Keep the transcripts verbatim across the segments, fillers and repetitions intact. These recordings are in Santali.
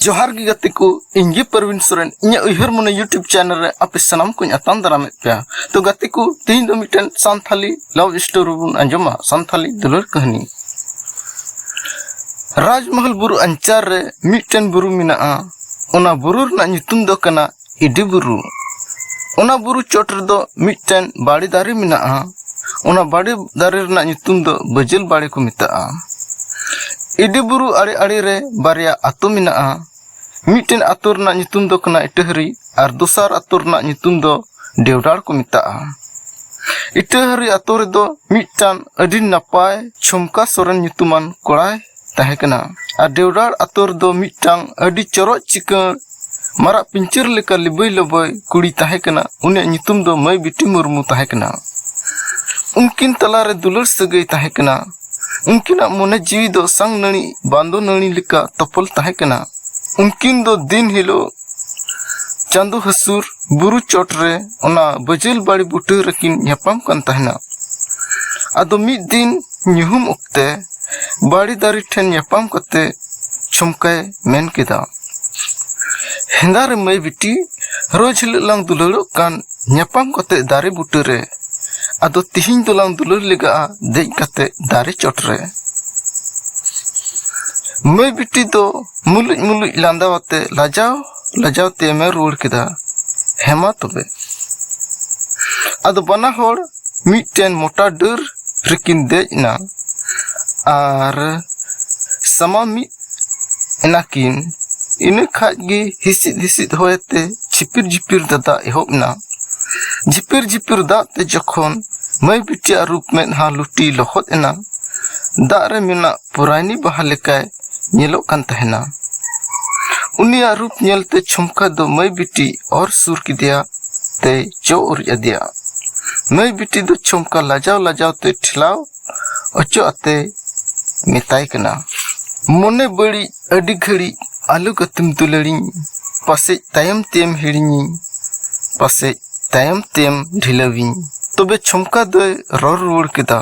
ᱡᱚᱦᱟᱨ ᱜᱮ ᱜᱟᱛᱮ ᱠᱚ, ᱤᱧ ᱜᱮ ᱯᱨᱚᱵᱤᱱ ᱥᱚᱨᱮᱱ, ᱤᱧᱟᱹᱜ ᱩᱭᱦᱟᱹᱨ ᱢᱚᱱᱮ YouTube channel ᱨᱮ ᱟᱯᱮ ᱥᱟᱱᱟᱢ ᱠᱚᱧ ᱟᱛᱟᱝ ᱫᱟᱨᱟᱢᱮᱫ ᱯᱮᱭᱟ᱾ ᱛᱚ ᱜᱟᱛᱮ ᱠᱚ, ᱛᱮᱦᱮᱧ ᱫᱚ ᱢᱤᱫᱴᱮᱱ ᱥᱟᱱᱛᱷᱟᱞᱤ love story ᱵᱚᱱ ᱟᱸᱡᱚᱢᱟ, ᱥᱟᱱᱛᱷᱟᱞᱤ ᱫᱩᱞᱟᱹᱲ ᱠᱟᱹᱦᱱᱤ᱾ ᱨᱟᱡᱽᱢᱚᱦᱚᱞ ᱵᱩᱨᱩ ᱟᱧᱪᱟᱨ ᱨᱮ ᱢᱤᱫᱴᱮᱱ ᱵᱩᱨᱩ ᱢᱮᱱᱟᱜᱼᱟ᱾ ᱚᱱᱟ ᱵᱩᱨᱩ ᱨᱮᱱᱟᱜ ᱧᱩᱛᱩᱢ ᱫᱚ ᱠᱟᱱᱟ ᱤᱰᱤ ᱵᱩᱨᱩ᱾ ᱚᱱᱟ ᱵᱩᱨᱩ ᱪᱚᱴ ᱨᱮᱫᱚ ᱢᱤᱫᱴᱮᱱ ᱵᱟᱲᱮ ᱫᱟᱨᱮ ᱢᱮᱱᱟᱜᱼᱟ᱾ ᱚᱱᱟ ᱵᱟᱲᱮ ᱫᱟᱨᱮ ᱨᱮᱱᱟᱜ ᱧᱩᱛᱩᱢ ᱫᱚ ᱵᱟᱹᱡᱟᱹᱞ ᱵᱟᱲᱮ ᱠᱚ ᱢᱮᱛᱟᱜᱼᱟ᱾ ᱤᱰᱤ ᱵᱩᱨᱩ ᱟᱲᱮ ᱟᱲᱮ ᱨᱮ ᱵᱟᱨᱭᱟ ᱟᱛᱳ ᱢᱮᱱᱟᱜᱼᱟ᱾ ᱢᱤᱫᱴᱮᱱ ᱟᱛᱳ ᱨᱮᱱᱟᱜ ᱧᱩᱛᱩᱢ ᱫᱚ ᱠᱟᱱᱟ ᱤᱴᱟᱹᱦᱟᱹᱨᱤ ᱟᱨ ᱫᱚᱥᱟᱨ ᱟᱛᱳ ᱨᱮᱱᱟᱜ ᱧᱩᱛᱩᱢ ᱫᱚ ᱰᱮᱣᱰᱟᱲ ᱠᱚ ᱢᱮᱛᱟᱜᱼᱟ᱾ ᱤᱴᱟᱹᱦᱟᱹᱨᱤ ᱟᱛᱳ ᱨᱮᱫᱚ ᱢᱤᱫᱴᱟᱝ ᱟᱹᱰᱤ ᱱᱟᱯᱟᱭ ᱪᱷᱚᱢᱠᱟ ᱥᱚᱨᱮᱱ ᱧᱩᱛᱩᱢᱟᱱ ᱠᱚᱲᱟᱭ ᱛᱟᱦᱮᱸ ᱠᱟᱱᱟ᱾ ᱟᱨ ᱰᱮᱣᱰᱟᱲ ᱟᱛᱳ ᱨᱮᱫᱚ ᱢᱤᱫᱴᱟᱝ ᱟᱹᱰᱤ ᱪᱚᱨᱚᱡ ᱪᱤᱠᱟᱹᱲ ᱢᱟᱨᱟᱜ ᱯᱤᱧᱪᱟᱹᱨ ᱞᱮᱠᱟ ᱞᱤᱵᱟᱹᱭ ᱞᱚᱵᱚᱭ ᱠᱩᱲᱤ ᱛᱟᱦᱮᱸ ᱠᱟᱱᱟ᱾ ᱩᱱᱤᱭᱟᱜ ᱧᱩᱛᱩᱢ ᱫᱚ ᱢᱟᱹᱭ ᱵᱤᱴᱤ ᱢᱩᱨᱢᱩ ᱛᱟᱦᱮᱸ ᱠᱟᱱᱟ᱾ ᱩᱱᱠᱤᱱ ᱛᱟᱞᱟᱨᱮ ᱫᱩᱞᱟᱹᱲ ᱥᱟᱹᱜᱟᱹᱭ ᱛᱟᱦᱮᱸ ᱠᱟᱱᱟ᱾ ᱩᱱᱠᱤᱱᱟᱜ ᱢᱚᱱᱮ ᱡᱤᱣᱤ ᱫᱚ ᱥᱟᱝ ᱱᱟᱹᱲᱤ ᱵᱟᱸᱫᱚ ᱱᱟᱹᱲᱤ ᱞᱮᱠᱟ ᱛᱚᱯᱚᱞ ᱛᱟᱦᱮᱸ ᱠᱟᱱᱟ᱾ ᱩᱱᱠᱤᱱ ᱫᱚ ᱫᱤᱱ ᱦᱤᱞᱳᱜ ᱪᱟᱸᱫᱚ ᱦᱟᱹᱥᱩᱨ ᱵᱩᱨᱩ ᱪᱚᱴ ᱨᱮ ᱚᱱᱟ ᱵᱟᱹᱡᱟᱹᱞ ᱵᱟᱲᱮ ᱵᱩᱴᱟᱹ ᱨᱮᱠᱤᱱ ᱧᱟᱯᱟᱢ ᱠᱟᱱ ᱛᱟᱦᱮᱱᱟ᱾ ᱟᱫᱚ ᱢᱤᱫ ᱫᱤᱱ ᱧᱩᱦᱩᱢ ᱚᱠᱛᱮ ᱵᱟᱲᱮ ᱫᱟᱨᱮ ᱴᱷᱮᱱ ᱧᱟᱯᱟᱢ ᱠᱟᱛᱮ ᱪᱷᱚᱢᱠᱟᱭ ᱢᱮᱱ ᱠᱮᱫᱟ, "ᱦᱮᱸᱫᱟ ᱨᱮ ᱢᱟᱹᱭ ᱵᱤᱴᱤ, ᱨᱳᱡᱽ ᱦᱤᱞᱳᱜ ᱞᱟᱝ ᱫᱩᱞᱟᱹᱲᱚᱜ ᱠᱟᱱ, ᱧᱟᱯᱟᱢ ᱠᱟᱛᱮ ᱫᱟᱨᱮ ᱵᱩᱴᱟᱹ ᱨᱮ᱾ ᱟᱫᱚ ᱛᱤᱦᱤᱧ ᱫᱚᱞᱟᱝ ᱫᱩᱞᱟᱹᱲ ᱞᱮᱜᱟᱜᱼᱟ ᱫᱮᱡ ᱠᱟᱛᱮ ᱫᱟᱨᱮ ᱪᱚᱴ ᱨᱮ᱾" ᱢᱟᱹᱭ ᱵᱤᱴᱤ ᱫᱚ ᱢᱩᱞᱩᱡ ᱢᱩᱞᱩᱡ ᱞᱟᱸᱫᱟ ᱟᱛᱮ ᱞᱟᱡᱟᱣ ᱞᱟᱡᱟᱣ ᱛᱮ ᱢᱮᱱ ᱨᱩᱣᱟᱹᱲ ᱠᱮᱫᱟ, "ᱦᱮᱸ ᱢᱟ ᱛᱚᱵᱮ᱾" ᱟᱫᱚ ᱵᱟᱱᱟ ᱦᱚᱲ ᱢᱤᱫᱴᱮᱱ ᱢᱚᱴᱟ ᱰᱟᱹᱨ ᱨᱮᱠᱤᱱ ᱫᱮᱡ ᱮᱱᱟ ᱟᱨ ᱥᱟᱢᱟ ᱢᱤᱫ ᱮᱱᱟᱠᱤᱱ᱾ ᱤᱱᱟᱹ ᱠᱷᱟᱡ ᱜᱮ ᱦᱤᱥᱤᱫ ᱦᱤᱥᱤᱫ ᱦᱚᱭ ᱟᱛᱮ ᱡᱷᱤᱯᱤᱨ ᱡᱷᱤᱯᱤᱨ ᱫᱟᱫᱟ ᱮᱦᱚᱵ ᱮᱱᱟ᱾ ᱡᱷᱤᱯᱤᱨ ᱡᱷᱤᱯᱤᱨ ᱫᱟᱜ ᱛᱮ ᱡᱚᱠᱷᱚᱱ ᱢᱟᱹᱭ ᱵᱤᱴᱤᱭᱟᱜ ᱨᱩᱯ ᱢᱮᱫᱦᱟ ᱞᱩᱴᱤ ᱞᱚᱦᱚᱫ ᱮᱱᱟ, ᱫᱟᱜ ᱨᱮ ᱢᱮᱱᱟᱜ ᱯᱚᱨᱟᱭᱱᱤ ᱵᱟᱦᱟ ᱞᱮᱠᱟᱭ ᱧᱮᱞᱚᱜ ᱠᱟᱱ ᱛᱟᱦᱮᱱᱟ᱾ ᱩᱱᱤᱭᱟᱜ ᱨᱩᱯ ᱧᱮᱞᱛᱮ ᱪᱷᱚᱢᱠᱟ ᱫᱚ ᱢᱟᱹᱭ ᱵᱤᱴᱤ ᱚᱨ ᱥᱩᱨ ᱠᱮᱫᱮᱭᱟ ᱛᱮᱭ ᱡᱚ ᱩᱨᱤᱡ ᱟᱫᱮᱭᱟ᱾ ᱢᱟᱹᱭ ᱵᱤᱴᱤ ᱫᱚ ᱪᱷᱚᱢᱠᱟ ᱞᱟᱡᱟᱣ ᱞᱟᱡᱟᱣ ᱛᱮ ᱴᱷᱮᱞᱟᱣ ᱚᱪᱚᱜ ᱟᱛᱮ ᱢᱮᱛᱟᱭ ᱠᱟᱱᱟ, "ᱢᱚᱱᱮ ᱵᱟᱹᱲᱤᱡ ᱟᱹᱰᱤ ᱜᱷᱟᱹᱲᱤᱡ ᱟᱞᱚ ᱜᱟᱛᱮᱢ ᱫᱩᱞᱟᱹᱲᱤᱧ, ᱯᱟᱥᱮᱡ ᱛᱟᱭᱚᱢ ᱛᱮᱢ ᱦᱤᱲᱤᱧᱤᱧ, ᱯᱟᱥᱮᱡ ᱛᱟᱭᱚᱢ ᱛᱮᱢ ᱰᱷᱤᱞᱟᱹᱣᱤᱧ᱾" ᱛᱚᱵᱮ ᱪᱷᱚᱢᱠᱟ ᱫᱚᱭ ᱨᱚᱲ ᱨᱩᱣᱟᱹᱲ ᱠᱮᱫᱟ,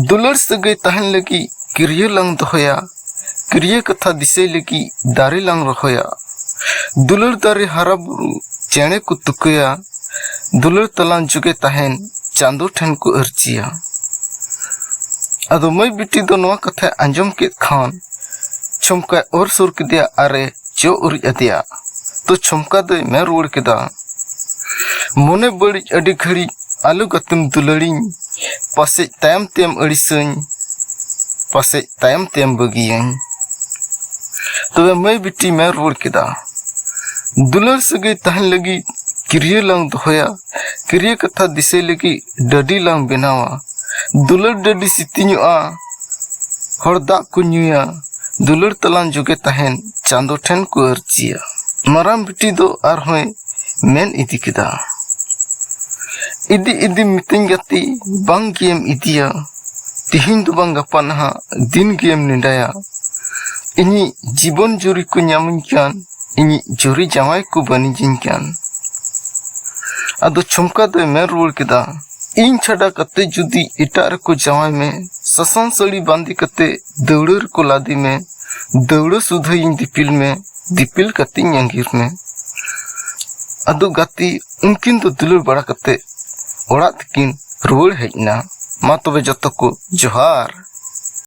"ᱫᱩᱞᱟᱹᱲ ᱥᱟᱹᱜᱟᱹᱭ ᱛᱟᱦᱮᱱ ᱞᱟᱹᱜᱤᱫ ᱠᱤᱨᱭᱟᱹ ᱞᱟᱝ ᱫᱚᱦᱚᱭᱟ, ᱠᱤᱨᱤᱭᱟᱹ ᱠᱟᱛᱷᱟ ᱫᱤᱥᱟᱹᱭ ᱞᱟᱹᱜᱤᱫ ᱫᱟᱨᱮ ᱞᱟᱝ ᱨᱚᱦᱚᱭᱟ᱾ ᱫᱩᱞᱟᱹᱲ ᱫᱟᱨᱮ ᱦᱟᱨᱟ ᱵᱩᱨᱩ ᱪᱮᱬᱮ ᱠᱚ ᱛᱩᱠᱟᱹᱭᱟ, ᱫᱩᱞᱟᱹᱲ ᱛᱟᱞᱟᱝ ᱡᱩᱜᱮ ᱛᱟᱦᱮᱱ ᱪᱟᱸᱫᱚ ᱴᱷᱮᱱ ᱠᱚ ᱟᱹᱨᱡᱤᱭᱟ᱾ ᱟᱫᱚ ᱢᱟᱹᱭ ᱵᱤᱴᱤ ᱫᱚ ᱱᱚᱣᱟ ᱠᱟᱛᱷᱟᱭ ᱟᱸᱡᱚᱢ ᱠᱮᱫ ᱠᱷᱟᱱ ᱪᱷᱚᱢᱠᱟᱭ ᱚᱨ ᱥᱩᱨ ᱠᱮᱫᱮᱭᱟ ᱟᱨᱮ ᱪᱚᱜ ᱩᱨᱤᱡ ᱟᱫᱮᱭᱟ᱾ ᱛᱚ ᱪᱷᱚᱢᱠᱟ ᱫᱚᱭ ᱢᱮᱱ ᱨᱩᱣᱟᱹᱲ ᱠᱮᱫᱟ, ᱢᱚᱱᱮ ᱵᱟᱹᱲᱤᱡ ᱟᱹᱰᱤ ᱜᱷᱟᱹᱲᱤᱡ ᱟᱞᱚ ᱜᱟᱛᱮᱢ ᱫᱩᱞᱟᱹᱲᱤᱧ, ᱯᱟᱥᱮᱡ ᱛᱟᱭᱚᱢ ᱛᱮᱢ ᱟᱹᱲᱤᱥᱟᱹᱧ, ᱯᱟᱥᱮᱡ ᱛᱟᱭᱚᱢ ᱛᱮᱢ ᱵᱟᱹᱜᱤᱭᱟᱹᱧ᱾ ᱛᱚᱵᱮ ᱢᱟᱹᱭ ᱵᱤᱴᱤ ᱢᱮᱱ ᱨᱩᱣᱟᱹᱲ ᱠᱮᱫᱟ, ᱫᱩᱞᱟᱹᱲ ᱥᱟᱹᱜᱟᱹᱭ ᱛᱟᱦᱮᱱ ᱞᱟᱹᱜᱤᱫ ᱠᱤᱨᱤᱭᱟᱹ ᱞᱟᱝ ᱫᱚᱦᱚᱭᱟ, ᱠᱤᱨᱤᱭᱟᱹ ᱠᱟᱛᱷᱟ ᱫᱤᱥᱟᱹᱭ ᱞᱟᱹᱜᱤᱫ ᱰᱟᱹᱰᱤ ᱞᱟᱝ ᱵᱮᱱᱟᱣᱟ᱾ ᱫᱩᱞᱟᱹᱲ ᱰᱟᱹᱰᱤ ᱥᱤᱛᱤᱧᱚᱜᱼᱟ, ᱦᱚᱲ ᱫᱟᱜ ᱠᱚ ᱧᱩᱭᱟ, ᱫᱩᱞᱟᱹᱲ ᱛᱟᱞᱟᱝ ᱡᱩᱜᱮ ᱛᱟᱦᱮᱱ ᱪᱟᱸᱫᱚ ᱴᱷᱮᱱ ᱠᱚ ᱟᱹᱨᱡᱤᱭᱟ᱾ ᱢᱟᱨᱟᱝ ᱵᱤᱴᱤ ᱫᱚ ᱟᱨᱦᱚᱸᱭ ᱢᱮᱱ ᱤᱫᱤ ᱠᱮᱫᱟ, ᱤᱫᱤ ᱤᱫᱤ ᱢᱤᱛᱟᱹᱧ ᱜᱟᱛᱮ, ᱵᱟᱝ ᱜᱮᱢ ᱤᱫᱤᱭᱟ, ᱛᱤᱦᱤᱧ ᱫᱚ ᱵᱟᱝ ᱜᱟᱯᱟ ᱱᱟᱦᱟᱜ ᱫᱤᱱ ᱜᱮᱢ ᱱᱮᱰᱟᱭᱟ᱾ ᱤᱧᱤᱡ ᱡᱤᱵᱚᱱ ᱡᱩᱨᱤ ᱠᱚ ᱧᱟᱢᱤᱧ ᱠᱟᱱ, ᱤᱧᱤᱡ ᱡᱩᱨᱤ ᱡᱟᱶᱟᱭ ᱠᱚ ᱵᱟᱹᱱᱤᱡᱤᱧ ᱠᱟᱱ᱾ ᱟᱫᱚ ᱪᱷᱚᱢᱠᱟ ᱫᱚᱭ ᱢᱮᱱ ᱨᱩᱣᱟᱹᱲ ᱠᱮᱫᱟ, ᱤᱧ ᱪᱷᱟᱰᱟ ᱠᱟᱛᱮ ᱡᱩᱫᱤ ᱮᱴᱟᱜ ᱨᱮᱠᱚ ᱡᱟᱶᱟᱭ ᱢᱮ, ᱥᱟᱥᱟᱝ ᱥᱟᱹᱲᱤ ᱵᱟᱸᱫᱮ ᱠᱟᱛᱮ ᱫᱟᱹᱣᱲᱟᱹ ᱨᱮᱠᱚ ᱞᱟᱫᱮ ᱢᱮ, ᱫᱟᱹᱣᱲᱟᱹ ᱥᱩᱫᱷᱟᱹᱭᱤᱧ ᱫᱤᱯᱤᱞ ᱢᱮ, ᱫᱤᱯᱤᱞ ᱠᱟᱛᱮᱧ ᱟᱸᱜᱤᱨ ᱢᱮ᱾ ᱟᱫᱚ ᱜᱟᱛᱮ ᱩᱱᱠᱤᱱ ᱫᱚ ᱫᱩᱞᱟᱹᱲ ᱵᱟᱲᱟ ᱠᱟᱛᱮ ᱚᱲᱟᱜ ᱛᱮᱠᱤᱱ ᱨᱩᱣᱟᱹᱲ ᱦᱮᱡ ᱮᱱᱟ᱾ ᱢᱟ ᱛᱚᱵᱮ ᱡᱚᱛᱚ ᱠᱚ ᱡᱚᱦᱟᱨ᱾